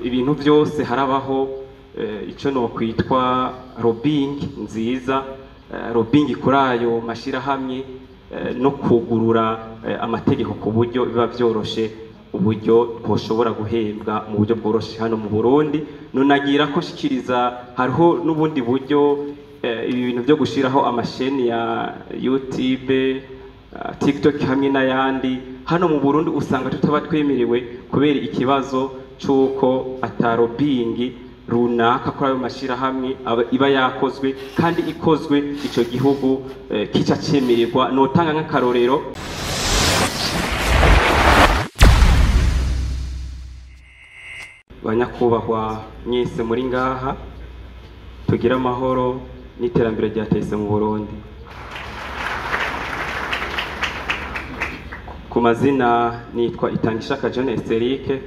Ibintu byose harabaho icyo nokwitwa lobbying nziza, lobbying kuri ayo mashyirahamwe, no kugurura amategeko ku buryo biba byoroshe, uburyo twoshobora guhembwa mu buryo bworoshe hano mu Burundi. Nunagira ko nshikiriza hariho n'ubundi buryo, ibi bintu byo gushiraho amasheni ya YouTube, TikTok hamwe n'ayandi. Hano mu Burundi usanga tutaba twemerewe kubera ikibazo c'uko ata lobbying runaka kuri ayo mashirahamwe iba yakozwe, kandi ikozwe ico gihugu kica cemererwa. Notanga nk'akarorero. Banyakubahwa mwese muri ngaha, tugire amahoro n'iterambere rya TSC mu Burundi. Ku mazina nitwa Itangishaka John Esterike,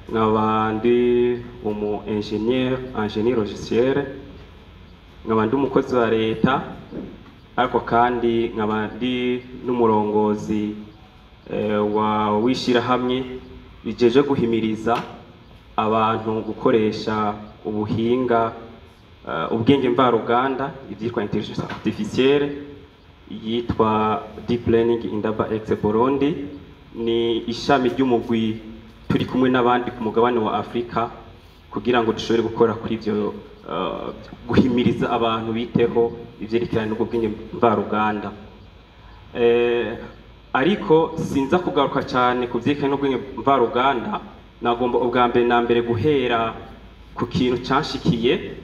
nkaba ndi umu ingénieur en génie logiciel, nkaba ndi umukozi wa leta, ariko kandi nkaba ndi n'umurongozi wa w'ishirahamwe rijeje guhimiriza abantu gukoresha ubuhinga, ubwenge mvaruganda, ivyitwa intelligence artificielle, yitwa Deep Learning Indaba X Burundi. Ni ishami ry'umugwi turi kumwe n'abandi ku mugabane wa Afrika kugira ngo dushobore gukora kuri ivyo, guhimiriza abantu biteho ivyerekeranye n'ubwo bwenge mvaruganda. Ariko sinza kugaruka cyane ku vyerekeranye n'ubwenge mvaruganda. Nagomba ubwa mbere na mbere guhera ku kintu canshikiye,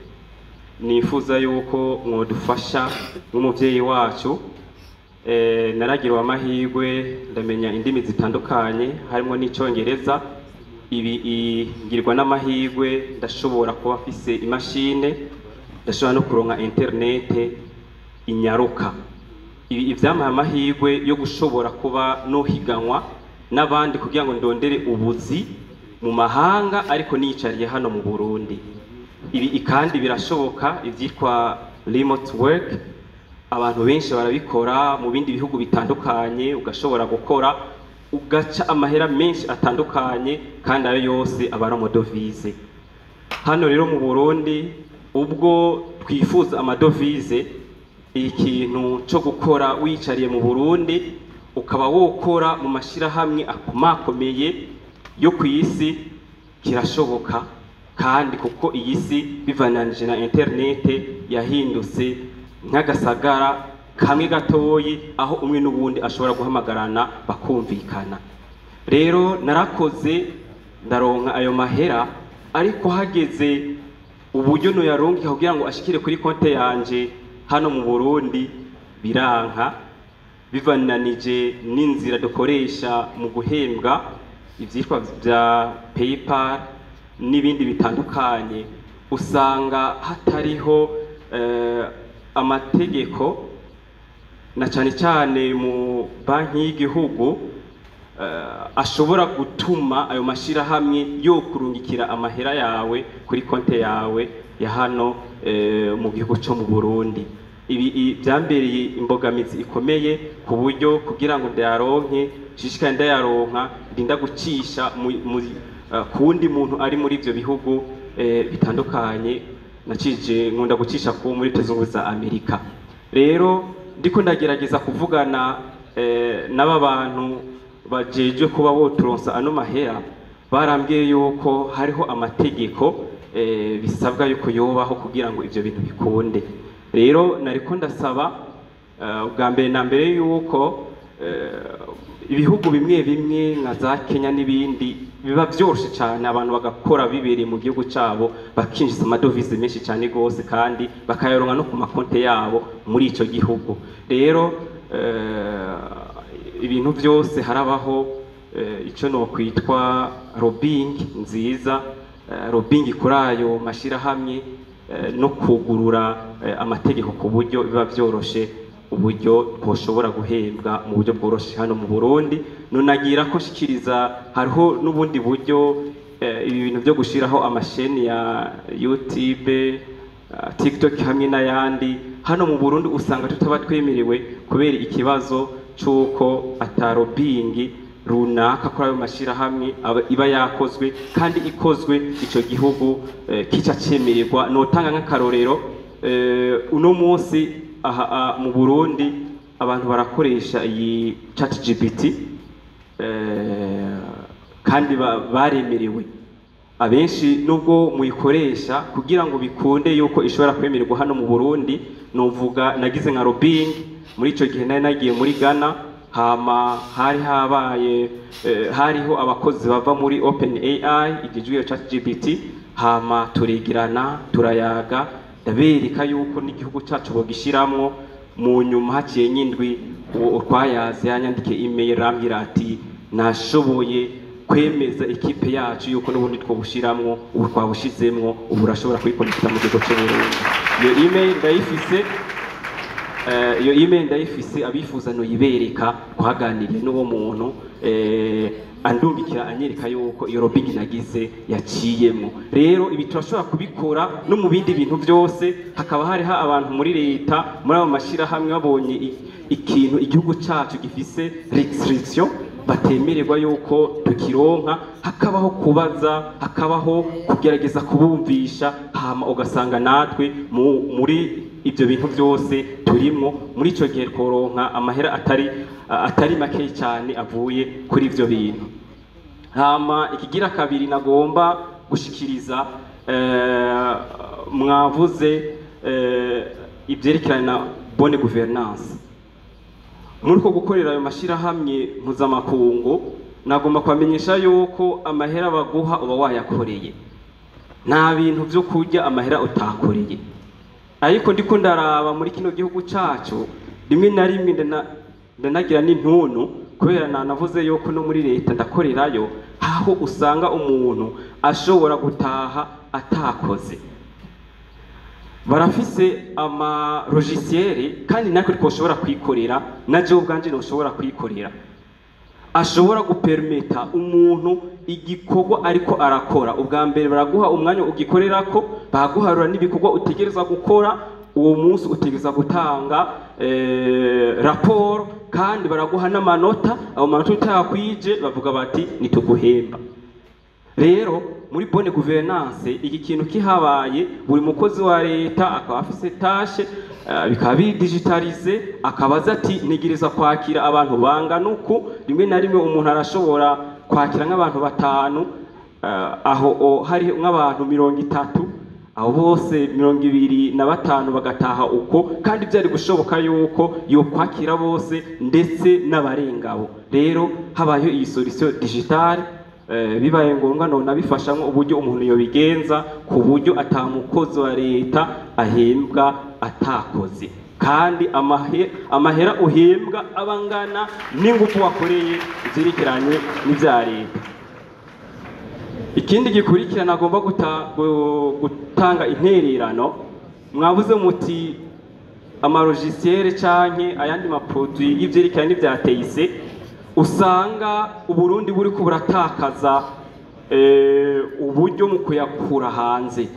nifuza yuko mwodufasha nk'umuvyeyi wacu. Naragiriwe amahirwe ndamenya indimi zitandukanye harimo n'icongereza. Ibi ngirwa n'amahirwe ndashobora kuba mfise imashine, ndashobora no kuronka interinete inyaruka. Ibi ivyampaye amahirwe yo gushobora kuba nohiganwa n'abandi kugira ngo ndondere ubuzi mu mahanga, ariko niyicariye hano mu Burundi. Ibi kandi birashoboka, ivyitwa remote work, abantu benshi barabikora mu bindi bihugu bitandukanye. Ugashobora gukora ugaca amahera menshi atandukanye, kandi ayo yose aba ari amadovize. Hano rero mu Burundi, ubwo twifuza amadovize, ikintu co gukora wicariye mu Burundi ukaba wokora mu mashirahamwe akomakomeye yo ku isi kirashoboka, kandi kuko iyi si bivananije na interinete yahindutse nk'agasagara kamwe gatoyi, aho umwe n'ubundi ashobora guhamagarana bakumvikana. Rero narakoze ndaronka ayo mahera, ariko hageze uburyo noyaronka kugira ngo ashikire kuri konte yanje hano mu Burundi biranka, bivananije n'inzira dukoresha mu guhembwa, ivyitwa vya PayPal n'ibindi bitandukanye. Usanga hatariho amategeko, na cyane cyane mu banki y'igihugu, ashobora gutuma ayo mashirahamwe yo kurungikira amahera yawe kuri konte yawe ya hano mu gihugu cyo mu Burundi. Ibi byambereye imbogamizi ikomeye, ku buryo kugira ngo ndayaronke shishikaye ndayaronka ndinda gucisha ku wundi muntu ari muri ivyo bihugu bitandukanye. Nacije nkunda gucisha ku muri Leta Zunze za Amerika. Rero ndiko ndagerageza kuvugana n'aba bantu bajejwe kuba boturonsa ano mahera, barambwiye yuko hariho amategeko bisabwa yuko yobaho kugira ngo ivyo bintu bikunde. Rero nariko ndasaba ubwa mbere na mbere yuko ibihugu bimwe bimwe nka za Kenya n'ibindi biba vyoroshe cyane, abantu bagakora bibereye mu gihugu cabo, bakinjiza amadovize menshi cyane gose, kandi bakayaronka no ku makonte yabo muri ico gihugu. Rero ibintu byose harabaho ico nokwitwa lobbying nziza, lobbying kuri ayo mashirahamwe, no kugurura amategeko ku buryo biba vyoroshe, uburyo twoshobora guhembwa mu buryo bworoshe hano mu Burundi. Nunagira ko nshikiriza hariho n'ubundi buryo, ibi bintu byo gushiraho amasheni ya YouTube, TikTok hamwe n'ayandi. Hano mu Burundi usanga tutaba twemerewe kubera ikibazo c'uko ata lobbying runaka kuri ayo mashirahamwe iba yakozwe, kandi ikozwe ico gihugu kica cemererwa. Notanga nk'akarorero, uno munsi aha mu Burundi abantu barakoresha iyi ChatGPT, kandi baremerewe abenshi. Nubwo muyikoresha, kugira ngo bikunde yuko ishobora kwemererwa hano mu Burundi, novuga nagize nka lobbying. Muri ico gihe nari nagiye muri Ghana, hama hari habaye hariho abakozi bava muri OpenAI igijwe iyo ChatGPT, hama turegerana, turayaga, ndabereka yuko n'igihugu cacu bogishiramwo. Mu nyuma haciye nyindwi, uwo twayaze yanyandike email, arambwira ati: "Nashoboye kwemeza ekipe yacu yuko n'ubundi twobushiramwo, ubu twabushizemwo, ubu urashobora kuyikonekita mu gihugu c'u Burundi." Iyo email ndayifise, iyo email ndayifise, abifuza noyibereka. Twaganiriye n'uwo muntu, andungikira anyereka yuko iyo lobbying nagize yaciyemo. Rero ibi turashobora kubikora no mu bindi bintu byose. Hakaba hariho abantu muri leta, muri ayo mashyirahamwe, babonye ikintu igihugu cacu gifise restriction, batemererwa yuko tukironka, hakabaho kubaza, hakabaho kugerageza kubumvisha, hama ugasanga natwe muri ibyo bintu byose turimwo. Muri ico gihe tworonka amahera atari make cyane avuye kuri ibyo bintu. Hama ikigira kabiri nagomba gushikiriza, mwavuze ibyerekeranye na bonne gouvernance muri uko gukorera ayo mashyirahamwe mpuzamakungu. Nagomba kubamenyesha yuko amahera baguha uba wayakoreye, nta bintu byo kurya amahera utakoreye. Ariko ndiko ndaraba muri kino gihugu cacu, rimwe na rimwe ndanagira n'intuntu, kubera nanavuze yuko no muri leta ndakorerayo, aho usanga umuntu ashobora gutaha atakoze. Barafise ama logiciel, kandi natwe twoshobora kwikorera, na jewe ubwanje noshobora kwikorera, ashobora gupermeta umuntu igikorwa ariko arakora. Ubwa mbere baraguha umwanya ugikorerako, baraguharura n'ibikorwa utegereza gukora uwo munsi, utegereza gutanga raporo, kandi baraguha n'amanota. Ayo manota utayakwije bavuga bati: "Nituguhemba." Rero muri bonne gouvernance iki kintu kihabaye, buri mukozi wa leta akaba afise tâche, bikaba bidigitalisé, akabaza ati: "Ntegereza kwakira abantu bangana uku." Rimwe na rimwe umuntu arashobora kwakira nk'abantu batanu, aho hari nk'abantu 30, abo bose 25 bagataha uko, kandi byari gushoboka yuko yokwakira bose ndetse n'abarengabo. Rero habayeho iyi solution digitale, bibaye ngombwa none abifashamwo uburyo umuntu yobigenza ku buryo atamukozi wa leta ahembwa atakoze, kandi amahera uhembwa aba angana n'ingufu wakoreye ivyerekeranye n'ivya leta. Ikindi gikurikirana agomba gutanga intererano, mwavuze muti ama logiciel canke ayandi ma produit y'ivyerekeranye n'ivya TIC, usanga Uburundi buriko buratakaza uburyo mu kuyakura hanze.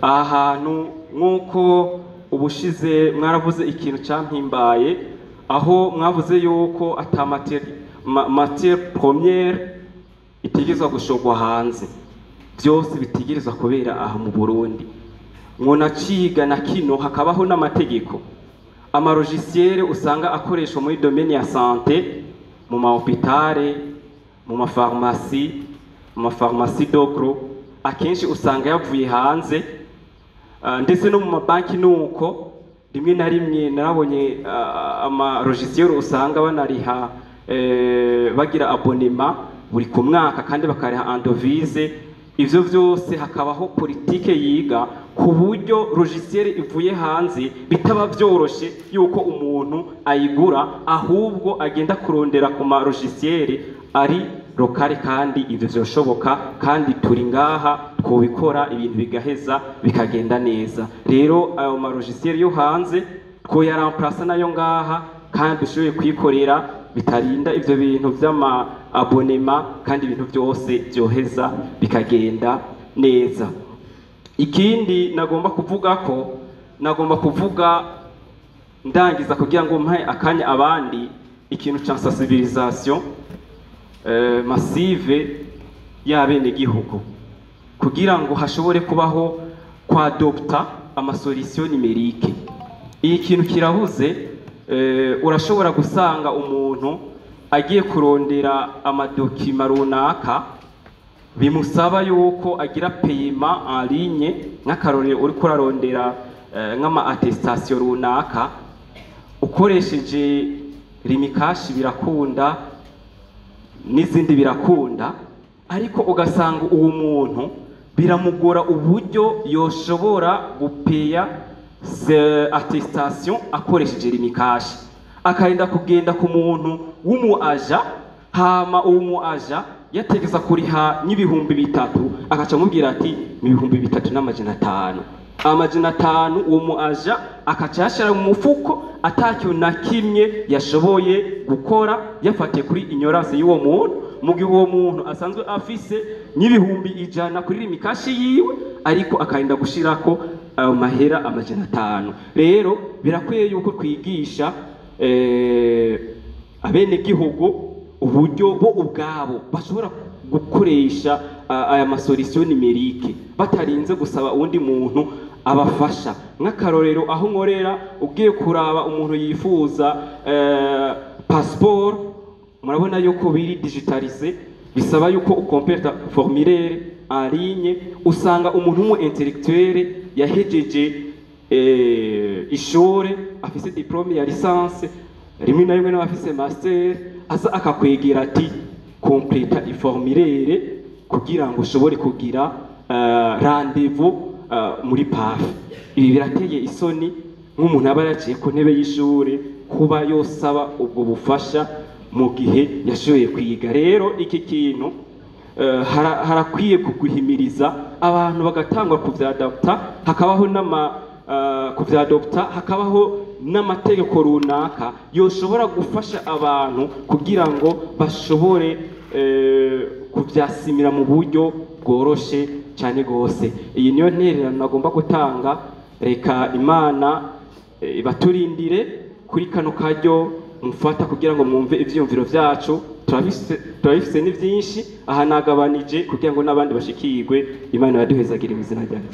Aha hantu, nk'uko ubushize mwaravuze ikintu campimbaye, aho mwavuze yuko ata matière première itegerezwa gushorwa hanze, byose bitegerezwa kubera aha mu Burundi. Mwonaciga na kino, hakabaho n'amategeko. Ama logiciel usanga akoreshwa muri domaine ya santé, mu ma hôpital, mu ma pharmacie, mu ma pharmacie de gros, akenshi usanga yavuye hanze. Ndetse no mu mabanki nuko. Rimwe na rimwe narabonye ama logiciel usanga banariha, bagira abonnement buri ku mwaka, kandi bakariha en devise. Ivyo vyose hakabaho politike yiga ku buryo logiciel ivuye hanze bitaba vyoroshe yuko umuntu ayigura, ahubwo agenda kurondera ku ma logiciel ari local. Kandi ivyo vyoshoboka, kandi turi ngaha twobikora, ibintu bigaheza bikagenda neza. Rero ayo ma logiciel yo hanze twoyaramplasa nayo ngaha, kandi dushoboye kwikorera bitarinda ivyo bintu vy'ama abonnement, kandi ibintu byose vyoheza bikagenda neza. Ikindi nagomba kuvuga ko nagomba kuvuga ndangiza, kugira ngo mpe akanya abandi, ikintu ca sensibilisation. massive y'abenegihugu kugira ngo hashobore kubaho kwadopta ama solutions numériques. Iyi kintu kirabuze. Urashobora gusanga umuntu agiye kurondera ama documents runaka bimusaba yuko agira paiement en ligne. Nk'akarorero, uriko urarondera nk'ama attestation runaka, ukoresheje Lumicash birakunda, n'izindi birakunda, ariko ugasanga uwo muntu biramugora uburyo yoshobora gupeya attestation akoresheje Lumicash, akarinda kugenda ku muntu w'umu agent. Hama uwo mu agent yategeza kuriha n'3,000, akaca amubwira ati ni 3,500. 500 uwo mu agent akaca yashira mu mufuko, atakintu na kimwe yashoboye gukora, yafatiye kuri ignorance y'uwo muntu, mu gihe uwo muntu asanzwe afise n'100,000 kuri Lumicash yiwe, ariko akarinda gushirako ayo mahera 500. Rero birakwiye yuko twigisha abenegihugu uburyo bo ubwabo bashobora gukoresha aya ma solutions numériques batarinze gusaba uwundi muntu abafasha. Nk'akarorero, aho nkorera, ugiye kuraba umuntu yifuza passeport, murabona yuko biri digitalisé, bisaba yuko ukompleta formulaire en ligne. Usanga umuntu w'umu intellectuel yahejeje ishure, afise diplôme ya licence, rimwe na rimwe n'abafise master, aza akakwegera ati completa i formulaire kugira ngo ushobore kugira rendez-vous muri PAF. Ibi birateye isoni nk'umuntu aba yaciye ku ntebe y'ishure kuba yosaba ubwo bufasha mu gihe yashoboye kwiga. Rero iki kintu harakwiye kuguhimiriza abantu bagatangwa kuvyadapta, hakabaho n'ama kuvyadopta, hakabaho n'amategeko runaka yoshobora gufasha abantu kugira ngo bashobore kuvyasimira mu buryo bworoshe cyane gose. Iyi niyo ntererano nagomba gutanga. Reka Imana ibaturindire kuri kano karyo mufata kugira ngo mwumve ivyiyumviro vyacu. Turabifise ni vyinshi, aha nagabanije kugira ngo n'abandi bashikirwe. Imana yaduhezagire mu izina ryayo.